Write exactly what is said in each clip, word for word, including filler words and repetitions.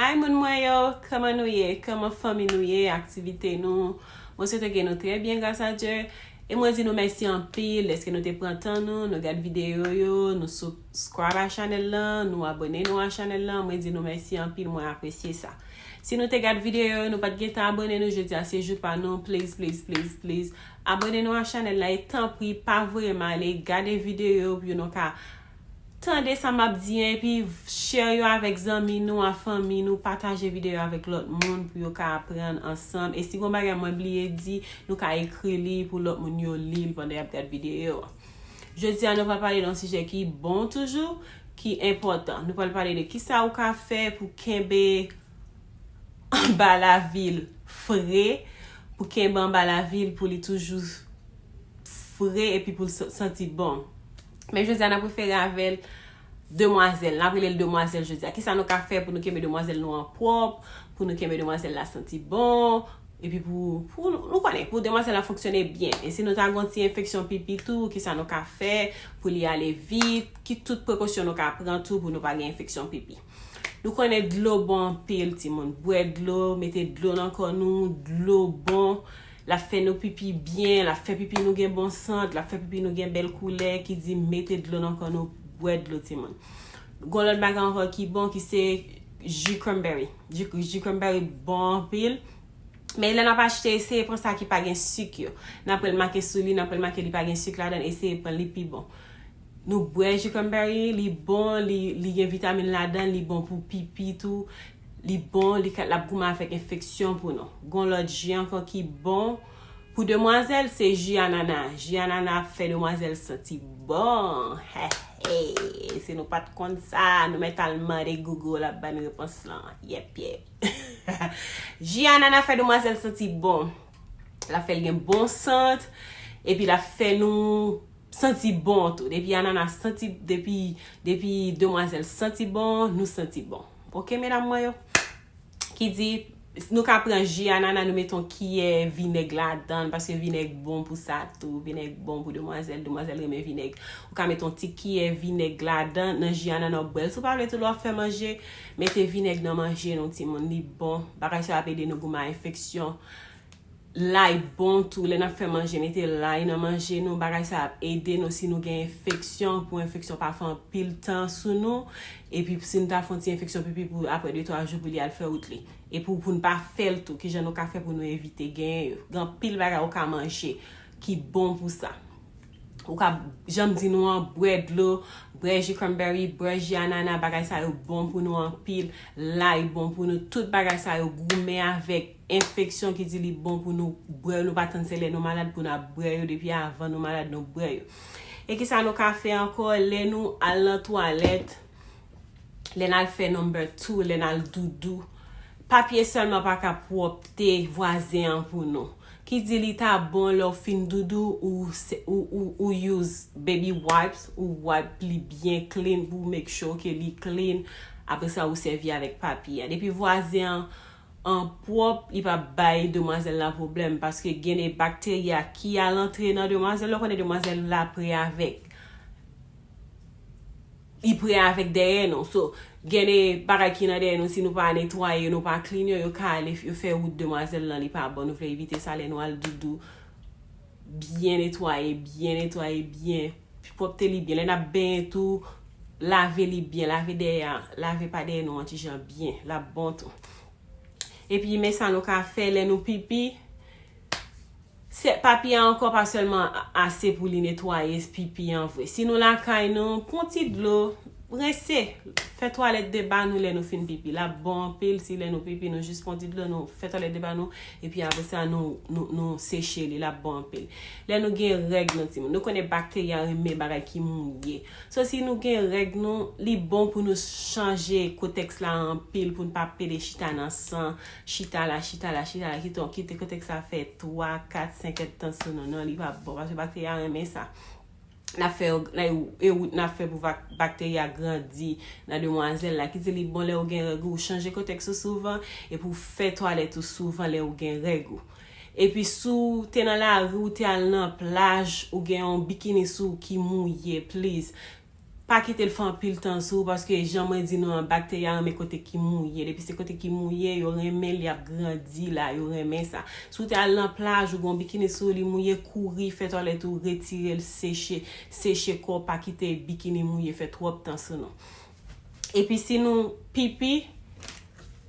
Hi moun mwen yo, kòman nou ye? Kòman fanmi nou ye? Aktivite nou? Mwen swete ke nou trè byen, gras a Dye. E mwen di nou mèsi anpil dèske nou te pran tan nou, nou gad videyo yo, nou subscribe a chanèl lan, nou abòne nou a chanèl lan. Mwen di nou mèsi anpil, mwen apresye sa. Si nou te gad videyo yo, nou pa t gentan abòne nou, jodi a se jou pa nou, please, please, please, please, abòne nou a chanèl la e tanpri pa voye m ale, gade videyo yo pou nou ka tande sa m ap di an, epi share yo avèk zanmi nou, a fanmi nou, pataje videyo avèk lòt moun pou yo ka aprann ansanm. E si gon bagay mwen bliye di, nou ka ekri li pou lòt moun yo li l pandan y ap gad videyo an. Jodi a, nou pral pale de yon sijè ki bon toujou, ki enpòtan. Nou pral pale de kisa ou ka fè pou kenbe anba lavil fre, pou kenbe anba lavil pou li toujou fre epi pou l sa- santi bon. Men jodi a, n ap refere avè l demwazèl. N ap rele l demwazèl jodi a. Kisa nou ka fè pou nou kenbe demwazèl nou an pwòp, pou nou kenbe demwazèl la santi bon, epi pou, pou nou, nou konnen, pou demwazèl la fonksyone byen. E si nou ta gen yon ti enfeksyon pipi tou, kisa nou ka fè pou li ale vit, ki tout prekosyon nou ka pran tou pou nou pa gen enfeksyon pipi. Nou konnen dlo bon anpil, timoun. Bwè dlo, mete dlo nan kò nou, dlo bon. L ap fè nou pipi byen, l ap fè pipi nou gen bon sant, l ap fè pipi nou gen bèl koulè, ki di mete dlo nan kò nou, bwè dlo, timoun. Gon lòt bagay ankò ki bon, ki se ji cranberry. Ji, ji cranberry bon anpil. Men lè n ap achte, eseye pran sa ki pa gen sik yo. N ap wè l make sou li, n ap wè l make li pa gen sik ladan, eseye pran li pi bon. Nou bwè ji cranberry, li bon, li, li gen vitamin ladan, li bon pou pipi tou. Li bon, li ka, l ap goumen avèk enfeksyon pou nou. Gon lòt ji ankò ki bon pou demwazèl, se ji anana. Ji anana ap fè demwazèl santi bon. Hey, hey, si nou pa t konn sa, nou mèt al mande Google, l ap ba n repons lan. Yep, yep. Ji anana fè demwazèl santi bon. L ap fè l gen bon sant, epi l ap fè nou santi bon tou. Depi anana santi, depi, depi demwazèl santi bon, nou santi bon. Oke, medam mwen yo? Ki di, nou ka pran ji anana, nou mete yon kiyè vinèg ladan l, paske vinèg bon pou sa tou. Vinèg bon pou demwazèl, demwazèl renmen vinèg. Ou ka mete yon ti kiyè vinèg ladan, nan ji anana, w bwè l. Si w pa vle tou, lè w ap fè manje, mete vinèg nan manje nou, timoun, li bon. Bagay sa ap ede nou goumen a enfeksyon. Lay bon tou, lè n ap fè manje, mete lay nan manje nou, bagay sa ap ede nou si nou gen enfeksyon, pou enfeksyon pa fè anpil tan sou nou, epi si nou ta fè yon ti enfeksyon pipi pou apre de twa jou pou li al fè wout li. E pou, pou n pa fè l tou, kijan nou ka fè pou nou evite genyen yo? Gen anpil bagay ou ka manje ki bon pou sa. Ou ka, jan m di nou an, bwè dlo, bwè ji cranberry, bwè ji anana, bagay sa yo bon pou nou anpil. Lay bon pou nou, tout bagay sa yo goumen avèk enfeksyon ki di li bon pou nou bwè yo. Nou pa tann se lè nou malad pou n ap bwè yo, depi avan nou malad nou bwè yo. E kisa nou ka fè ankò lè nou al nan twalèt? Lè n al fè number two, lè n al doudou, papye sèlman pa ka pwòpte vwazen an pou nou. Ki di li ta bon lè w fin doudou, ou, se- ou, ou, ou use baby wipes, ou wipe li byen clean pou make sure ke li clean. Apre sa, ou sèvi avèk papye a. Depi vwazen an, an pwòp, li p ap bay demwazèl la pwoblèm, paske gen de bakterya ki al antre nan demwazèl la, ou konnen demwazèl la pre avèk. Li pre avèk dèyè nou. So, gen de bagay ki nan dèyè nou, si nou pa netwaye yo, nou pa clean yo, yo ka ale, yo fè wout demwazèl lan, li pa bon. Nou vle evite sa lè nou al doudou. Byen netwaye, byen netwaye, byen. Pwòpte li byen. Lè n ap benyen tou, lave li byen, lave dèyè a, lave pa dèyè nou an ti jan byen. L ap bon tou. Epi, men sa nou ka fè lè nou pipi. Se, papye a ankò pa sèlman ase pou li netwaye pipi an vre. Si nou lakay nou, pran ti dlo, rense, fè twalèt de ba nou lè nou fin pipi. L ap bon anpil si lè nou pipi, nou jis pran ti dlo, nou fè twalèt de ba nou, epi apre sa, nou, nou, nou seche li, l ap bon anpil. Lè nou gen règ nou, timoun, nou konnen bakterya renmen bagay ki mouye. So, si nou gen règ nou, li bon pou nou chanje kotèks la anpil, pou n pa pede chita nan san, chita la, chita la, chita la, kite, kite kotèks la fè twa, kat, senk èdtan sou nou. Non, li p ap bon, paske bakterya renmen sa. N ap fè, n ap, e wout n ap fè pou bak- bakterya grandi nan demwazèl la. Ki di li bon lè ou gen règ ou, chanje kotèks ou souvan, epi w fè twalèt ou souvan lè ou gen règ ou. Epi si w te nan lari, ou te al nan plaj, ou gen yon bikini sou ou ki mouye, please, pa kite l fè anpil tan sou ou, paske jan mwen di nou an, bakteri a renmen kote ki mouye. Depi se kote ki mouye, yo renmen l, y ap grandi la, yo renmen sa. Si w te al nan plaj, ou gen yon bikini sou ou, li mouye, kouri, fè twalèt ou, retire l, seche, seche kò w, pa kite bikini mouye, fè twòp tan sou nou. Epi si nou pipi,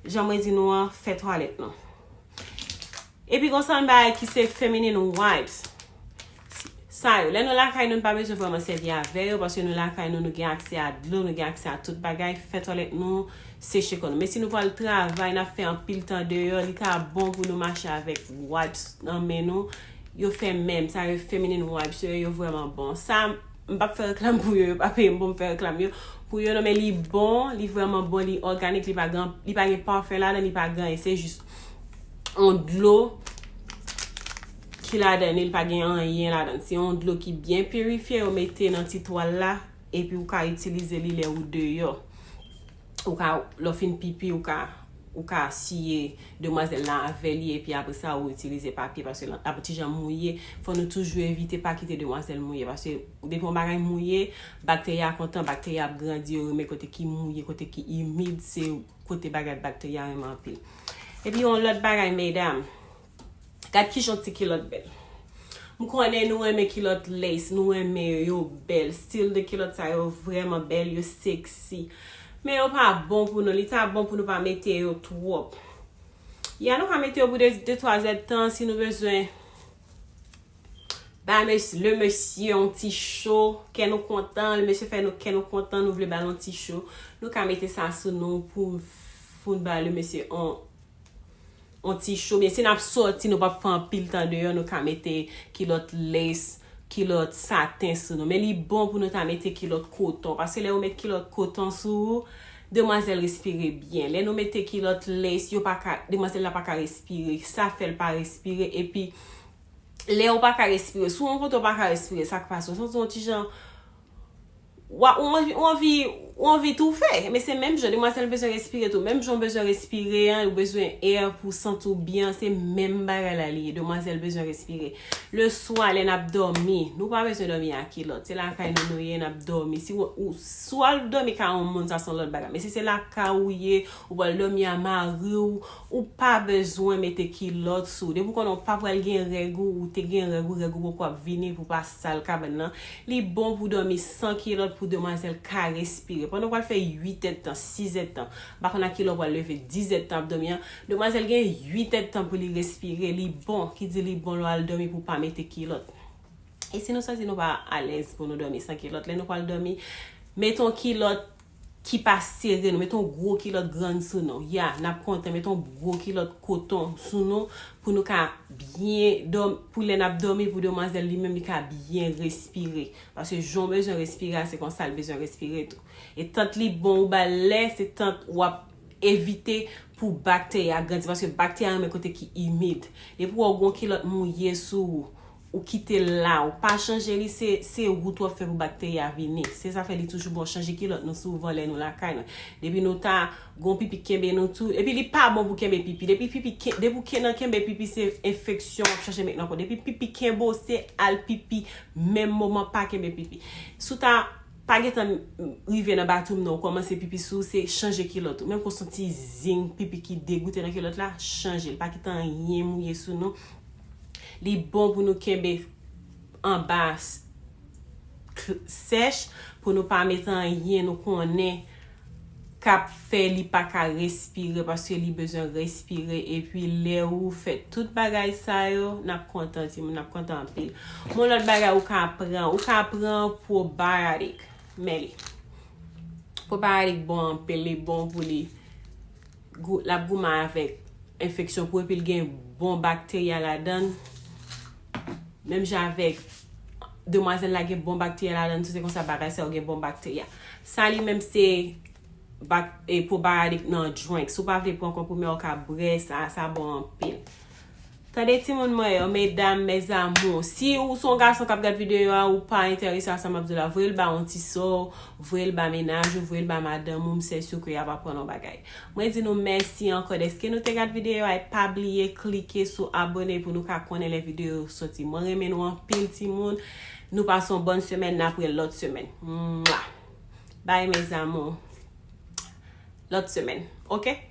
jan mwen di nou an, fè twalèt nou. Epi gon sèl bagay ki se feminine wipes. Sa yo, lè nou lakay nou, nou pa bezwen vrèman sèvi avè yo, paske nou lakay nou, nou gen aksè a dlo, nou gen aksè a tout bagay, fè twalèt nou, seche kò nou. Men si nou pral travay, n ap fè anpil tan deyò, li ka bon pou nou mache avèk wipes nan men nou. Yo fè menm, sa yo feminine wipes yo, yo vrèman bon. Sa, m p ap fè reklam pou yo, yo pa peye m pou m fè reklam yo. Pou yo, non, men li bon, li vrèman bon, li òganik, li pa gen, li pa gen pafen ladan, li pa gen anyen, se jis yon dlo ki ladan li, li pa gen anyen ladan. Se yon dlo ki byen pirifye, yo mete nan ti twal la, epi ou ka itilize li lè ou deyò. Ou ka, lè w fin pipi, ou ka, ou ka siye demwazèl la avè li, epi apre sa, ou itilize papye, paske l ap ti jan mouye. Fò nou toujou evite pa kite demwazèl mouye, paske depi yon bagay mouye, bakteri a kontan, bakteri a ap grandi, yo renmen kote ki mouye, kote ki imid, se kote bagay bakteri a renmen anpil. Epi yon lòt bagay, medam, gad kijan ti kilòt bèl. M konnen nou renmen kilòt lace, nou renmen yo, yo bèl. Stil de kilòt sa yo vrèman bèl, yo sexy. Men yo pa bon pou nou, li ta bon pou nou pa mete yo twòp. Ya, nou ka mete yo pou de, de twa zèdtan si nou bezwen ba mes-, le mesye yon ti cho, kè nou kontan, le mesye fè nou, kè nou kontan, nou vle ba l yon ti cho. Nou ka mete sa sou nou pou, pou n ba le mesye yon, yon ti cho. Byen, si n ap sòti, nou p ap fè anpil tan deyò, nou ka mete kilòt lace, kilòt saten sou nou. Men li bon pou nou ta mete kilòt koton, paske lè ou met kilòt koton sou ou, demwazèl respire byen. Lè nou mete kilòt lace, yo pa ka, demwazèl la pa ka respire. Sa fè l pa respire. Epi, lè ou pa ka respire, si w yon kote ou pa ka respire, sa k pase? Ou santi yon ti jan, wa-, ou anvi, ou anvi, ou anvi toufe. Men se menm jan, demwazèl bezwen respire tou. Menm jan w bezwen respire an, ou bezwen air pou w santi w byen, se menm bagay la li ye. Demwazèl bezwen respire. Le swa, lè n ap dòmi, nou pa bezwen dòmi ak kilòt. Se lakay nou nou ye, n ap dòmi. Si w, ou, si w al dòmi kay yon moun, sa se yon lòt bagay. Men si se lakay ou ye, ou pral dòmi a mari w, ou pa bezwen mete kilòt sou ou. Depi w konnen w pa pral gen règ ou, ou te gen règ ou, règ ou poko ap vini pou pa sal kabann nan. Li bon pou dòmi san kilòt pou demwazèl ka respire. Pandan w pral fè uit èdtan, sis èdtan, m pa konn a kilè w pral leve, dis èdtan ap dòmi an, demwazèl gen uit èdtan pou li respire. Li bon, ki di li bon lè w al dòmi pou w pa mete kilòt. E si nou santi nou pa alèz pou nou dòmi san kilòt, lè nou pral dòmi, mete yon kilòt ki pa sere nou, mete yon gwo kilòt grann sou nou. Ya, n ap kontan, mete yon gwo kilòt koton sou nou pou nou ka byen dòm-, pou lè n ap dòmi, pou demwazèl li menm, li ka byen respire. Paske jan w bezwen respire a, se konsa l bezwen respire tou. E tant li bon ou ba l lè, se tant w ap evite pou bakteri a grandi, paske bakteri a renmen kote ki imid. Depi w wè w gen yon kilòt mouye sou ou, ou kite l la, ou pa chanje li, se, se wout w ap fè pou bakteri a vini. Se sa fè li toujou bon chanje kilòt nou souvan lè nou lakay nou. Depi nou ta gen yon pipi k kenbe nou tou, epi li pa bon pou kenbe pipi. Depi pipi ken-, depi w ken-, nan kenbe pipi, se enfeksyon w ap chache met nan kò. Depi pipi kenbe w, se al pipi menm moman, pa kenbe pipi. Si w ta pa gentan rive nan bathroom nan, ou kòmanse pipi sou ou, se chanje kilòt ou. Menm ke w santi zing, pipi ki degoute nan kilòt la, chanje l. Pa kite anyen mouye sou nou. Li bon pou nou kenbe anba s-, k-, sèch, pou nou pa mete anyen nou konnen k ap fè li pa ka respire, paske li bezwen respire. Epi lè ou fè tout bagay sa yo, n ap kontan, timoun, n ap kontan anpil. Yon lòt bagay ou ka pran, ou ka pran probiotic. Men li. Probiotic bon anpil, li bon pou li gou-, l ap goumen avèk enfeksyon pou epi l gen bon bakteya ladan l. Menm jan avèk demwazèl la gen bon bakteya ladan l tou, se konsa bagay sa yo gen bon bakteya. Sa li menm se bak-, e, probiotic nan drink. Si w pa vle pran konprime, ou ka bwè sa, sa bon anpil. Tande timoun mwen yo, medam, mes amours. Si ou se yon gason k ap gad videyo a, ou pa enterese a sa m ap di w la, voye l ba yon ti sè w, voye l ba mennaj ou, voye l ba madanm ou, m sèsi ke y ap aprann yon bagay. Mwen di nou mèsi ankò dèske nou te gad videyo a, e pa bliye klike sou abone pou nou ka konnen lè videyo yo soti. Mwen renmen nou anpil timoun. Nou pase yon bòn semèn, n ap wè lòt semèn. Mwa! Bye mes amours. Lòt semèn, ok?